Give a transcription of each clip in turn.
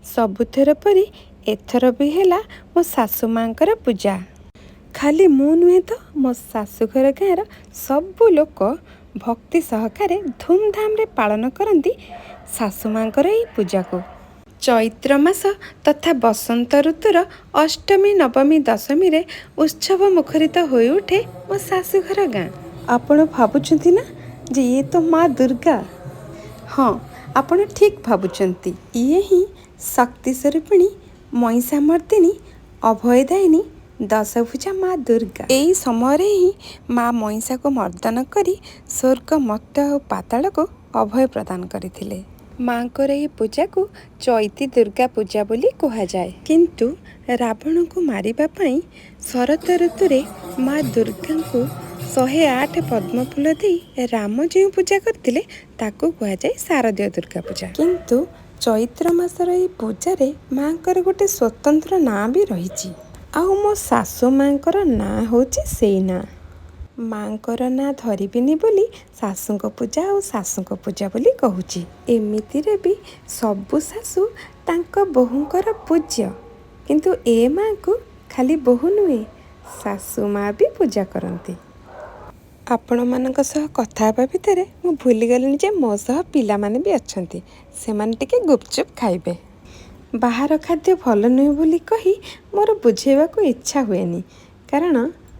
ସବୁଥର ପରି ଏଥର ବି ହେଲା ମୋ ଶାଶୁ ମାଆଙ୍କର ପୂଜା। ଖାଲି ମୁଁ ନୁହେଁ ତ, ମୋ ଶାଶୁଘର ଗାଁର ସବୁ ଲୋକ ଭକ୍ତି ସହକାରେ ଧୁମଧାମରେ ପାଳନ କରନ୍ତି ଶାଶୁ ମାଆଙ୍କର ଏଇ ପୂଜାକୁ। ଚୈତ୍ର ମାସ ତଥା ବସନ୍ତ ଋତୁର ଅଷ୍ଟମୀ, ନବମୀ, ଦଶମୀରେ ଉତ୍ସବ ମୁଖରିତ ହୋଇଉଠେ ମୋ ଶାଶୁଘର ଗାଁ। ଆପଣ ଭାବୁଛନ୍ତି ନା ଯେ ଇଏ ତ ମା ଦୁର୍ଗା? ହଁ, ଆପଣ ଠିକ୍ ଭାବୁଛନ୍ତି। ଇଏ ହିଁ ଶକ୍ତି ସ୍ୱରୂପିଣୀ, ମହିଷାମର୍ଦ୍ଦିନୀ, ଅଭୟଦାୟିନୀ, ଦଶଭୁଜା ମା ଦୁର୍ଗା। ଏଇ ସମୟରେ ହିଁ ମା ମହିଷାକୁ ମର୍ଦ୍ଦନ କରି ସ୍ୱର୍ଗ, ମର୍ତ୍ତ୍ୟ ଆଉ ପାତାଳକୁ ଅଭୟ ପ୍ରଦାନ କରିଥିଲେ। ମାଙ୍କର ଏହି ପୂଜାକୁ ଚୈତି ଦୁର୍ଗା ପୂଜା ବୋଲି କୁହାଯାଏ। କିନ୍ତୁ ରାବଣକୁ ମାରିବା ପାଇଁ ଶରତ ଋତୁରେ ମା ଦୁର୍ଗାଙ୍କୁ 108 ପଦ୍ମଫୁଲ ଦେଇ ରାମ ଯେଉଁ ପୂଜା କରିଥିଲେ, ତାକୁ କୁହାଯାଏ ଶାରଦୀୟ ଦୁର୍ଗା ପୂଜା। କିନ୍ତୁ ଚୈତ୍ର ମାସର ଏହି ପୂଜାରେ ମାଙ୍କର ଗୋଟେ ସ୍ୱତନ୍ତ୍ର ନାଁ ବି ରହିଛି ଆଉ ମୋ ଶାଶୁ ମାଙ୍କର ନାଁ ହେଉଛି ସେଇ ନାଁ। ମାଙ୍କର ନାଁ ଧରିବିନି ବୋଲି ଶାଶୁଙ୍କ ପୂଜା ଆଉ ଶାଶୁଙ୍କ ପୂଜା ବୋଲି କହୁଛି। ଏମିତିରେ ବି ସବୁ ଶାଶୁ ତାଙ୍କ ବୋହୂଙ୍କର ପୂଜ୍ୟ, କିନ୍ତୁ ଏ ମାଙ୍କୁ ଖାଲି ବୋହୂ ନୁହେଁ, ଶାଶୁ ମା ବି ପୂଜା କରନ୍ତି। ଆପଣମାନଙ୍କ ସହ କଥା ହେବା ଭିତରେ ମୁଁ ଭୁଲିଗଲିଣି ଯେ ମୋ ସହ ପିଲାମାନେ ବି ଅଛନ୍ତି। ସେମାନେ ଟିକେ ଗୁପଚୁପ୍ ଖାଇବେ। ବାହାର ଖାଦ୍ୟ ଭଲ ନୁହେଁ ବୋଲି କହି ମୋର ବୁଝେଇବାକୁ ଇଚ୍ଛା ହୁଏନି, କାରଣ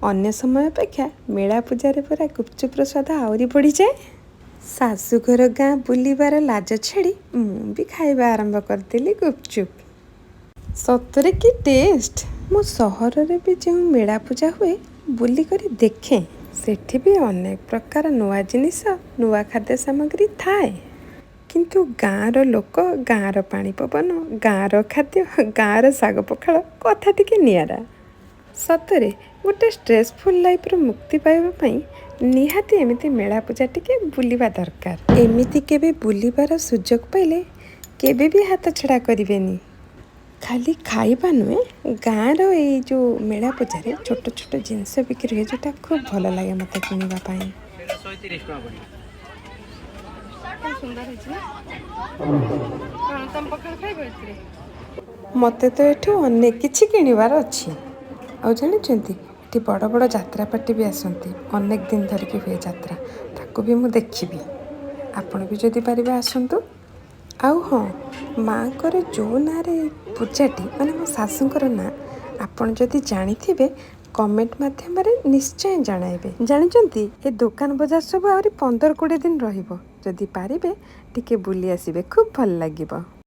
ଅନ୍ୟ ସମୟ ଅପେକ୍ଷା ମେଳା ପୂଜାରେ ପରା ଗୁପଚୁପ୍ର ସ୍ୱାଦ ଆହୁରି ବଢ଼ିଯାଏ। ଶାଶୁଘର ଗାଁ ବୁଲିବାର ଲାଜ ଛାଡ଼ି ମୁଁ ବି ଖାଇବା ଆରମ୍ଭ କରିଦେଲି ଗୁପଚୁପ୍। ସତରେ କି ଟେଷ୍ଟ! ମୁଁ ସହରରେ ବି ଯେଉଁ ମେଳା ପୂଜା ହୁଏ ବୁଲିକରି ଦେଖେ, ସେଠି ବି ଅନେକ ପ୍ରକାର ନୂଆ ଜିନିଷ, ନୂଆ ଖାଦ୍ୟ ସାମଗ୍ରୀ ଥାଏ। କିନ୍ତୁ ଗାଁର ଲୋକ, ଗାଁର ପାଣି ପବନ, ଗାଁର ଖାଦ୍ୟ, ଗାଁର ଶାଗ ପଖାଳ କଥା ଟିକେ ନିଆରା। ସତରେ ଗୋଟେ ଷ୍ଟ୍ରେସଫୁଲ୍ ଲାଇଫରୁ ମୁକ୍ତି ପାଇବା ପାଇଁ ନିହାତି ଏମିତି ମେଳା ପୂଜା ଟିକେ ବୁଲିବା ଦରକାର। ଏମିତି କେବେ ବୁଲିବାର ସୁଯୋଗ ପାଇଲେ କେବେ ବି ହାତ ଛଡ଼ା କରିବେନି। ଖାଲି ଖାଇବା ନୁହେଁ, ଗାଁର ଏଇ ଯେଉଁ ମେଳା ପୂଜାରେ ଛୋଟ ଛୋଟ ଜିନିଷ ବିକ୍ରି ହୁଏ, ଯେଉଁଟା ଖୁବ୍ ଭଲ ଲାଗେ ମୋତେ କିଣିବା ପାଇଁ। ଏଇଟା 130 ଟଙ୍କା ପଡ଼ିବ। ସୁନ୍ଦର ହେଇଛି ନା କ'ଣ? ତମ ପଖାଳ ଖାଇବ ଏଥିରେ? ମୋତେ ତ ଏଠୁ ଅନେକ କିଛି କିଣିବାର ଅଛି। ଆଉ ଜାଣିଛନ୍ତି, ଏଠି ବଡ଼ ବଡ଼ ଯାତ୍ରା ପାର୍ଟି ବି ଆସନ୍ତି। ଅନେକ ଦିନ ଧରିକି ହୁଏ ଯାତ୍ରା, ତାକୁ ବି ମୁଁ ଦେଖିବି। ଆପଣ ବି ଯଦି ପାରିବେ ଆସନ୍ତୁ। ଆଉ ହଁ, ମାଆଙ୍କର ଯେଉଁ ନାଁରେ ପୂଜାଟି, ମାନେ ମୋ ଶାଶୁଙ୍କର ନାଁ, ଆପଣ ଯଦି ଜାଣିଥିବେ କମେଣ୍ଟ ମାଧ୍ୟମରେ ନିଶ୍ଚୟ ଜଣାଇବେ। ଜାଣିଛନ୍ତି, ଏ ଦୋକାନ ବଜାର ସବୁ ଆହୁରି 15-20 ଦିନ ରହିବ। ଯଦି ପାରିବେ ଟିକେ ବୁଲି ଆସିବେ, ଖୁବ୍ ଭଲ ଲାଗିବ।